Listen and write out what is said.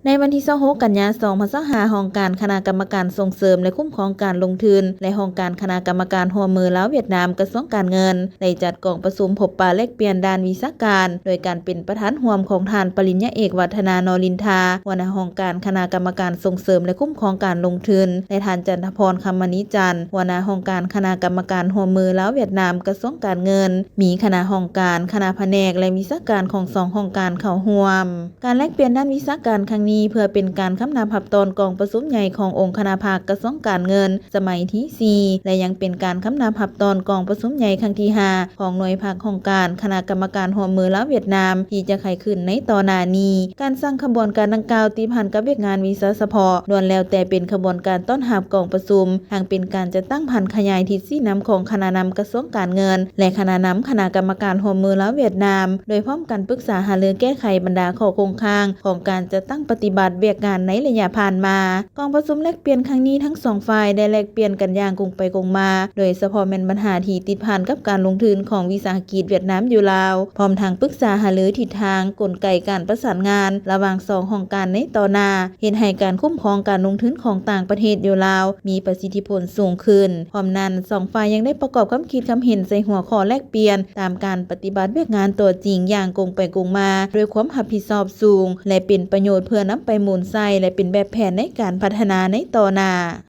ໃນວັນທີຊາວຫົກ ກັນຍາ ສອງພັນຊາວຫ້າ ຫ້ອງການຄະນະກຳມະການສົ່ງເສີມ ແລະ ຄຸ້ມຄອງການລົງທຶນ ແລະ ຫ້ອງການຄະນະກຳມະການຮ່ວມມືລາວ-ຫວຽດນາມ ກະຊວງການເງິນ ໄດ້ຈັດກອງປະຊຸມພົບປະແລກປ່ຽນດ້ານວິຊາການ ໂດຍການເປັນປະທານຮ່ວມຂອງທ່ານປະລິນຍາເອກ ວັດທະນາ ນໍລິນທາ ຫົວໜ້າຫ້ອງການຄະນະກຳມະການສົ່ງເສີມ ແລະ ຄຸ້ມຄອງການລົງທຶນ ແລະ ທ່ານ ຈັນທະພອນ ຄຳມະນີຈັນ ຫົວໜ້າຫ້ອງການຄະນະກຳມະການຮ່ວມມືລາວ-ຫວຽດນາມ ກະຊວງການເງິນ, ມີຄະນະຫ້ອງການ, ຄະນະພະແນກ ແລະ ວິຊາການຂອງສອງຫ້ອງການເຂົ້າຮ່ວມ. ການແລກປ່ຽນດ້ານວິຊາການຄັ້ງນີ້ ເພື່ອເປັນການຄຳນັບຮັບຕອນກອງປະຊຸມໃຫຍ່ຂອງອົງຄະນະພັກກະຊວງການເງິນ ສະໄໝທີສີ່ ແລະ ຍັງເປັນການຄຳນັບຮັບຕອນກອງປະຊຸມໃຫຍ່ຄັ້ງທີຫ້າ ຂອງໜ່ວຍພັກຫ້ອງການຄະນະກຳມະການຮ່ວມມືລາວ-ຫວຽດນາມ ທີ່ຈະໄຂຂຶ້ນໃນຕໍ່ໜ້ານີ້. ການສ້າງຂະບວນການດັ່ງກ່າວ ຕິດພັນກັບວຽກງານວິຊາສະເພາະ ລ້ວນແລ້ວແຕ່ເປັນຂະບວນການຕ້ອນຮັບກອງປະຊຸມ, ທັງເປັນການຈັດຕັ້ງຜັນຂະຫຍາຍທິດຊີ້ນຳຂອງຄະນະນຳກະຊວງການເງິນ ແລະ ຄະນະນຳຄະນະກຳມະການຮ່ວມມືລາວ-ຫວຽດນາມ ໂດຍພ້ອມກັນປຶກສາຫາລືແກ້ໄຂບັນດາຂໍ້ຄົງຄ້າງຂອງການຈັດຕັ້ງປະຕິບັດວຽກງານໃນໄລຍະຜ່ານມາ. ກອງປະຊຸມແລກປ່ຽນຄັ້ງນີ້ ທັງສອງຝ່າຍໄດ້ແລກປ່ຽນກັນຢ່າງກົງໄປກົງມາ, ໂດຍສະເພາະແມ່ນບັນຫາທີ່ຕິດພັນກັບການລົງທຶນຂອງວິສາຫະກິດຫວຽດນາມຢູ່ລາວ, ພ້ອມທັງປຶກສາຫາລືທິດທາງ, ກົນໄກການປະສານງານລະຫວ່າງສອງຫ້ອງການໃນຕໍ່ໜ້າ, ເຮັດໃຫ້ການຄຸ້ມຄອງການລົງທຶນຂອງຕ່າງປະເທດຢູ່ລາວມີປະສິດທິຜົນສູງຂຶ້ນ. ພ້ອມນັ້ນ, ສອງຝ່າຍຍັງໄດ້ປະກອບຄຳຄິດຄຳເຫັນໃສ່ຫົວຂໍ້ແລກປ່ຽນ ຕາມການປະຕິບັດວຽກງານຕົວຈິງຢ່າງກົງໄປກົງມາ ດ້ວຍຄວາມຮັບຜິດຊອບສູງ ແລະ ເປັນປະໂຫຍດເພື່ອນຳໄປໝູນໃຊ້ ແລະ ເປັນແບບແຜນໃນການພັດທະນາໃນຕໍ່ໜ້າ.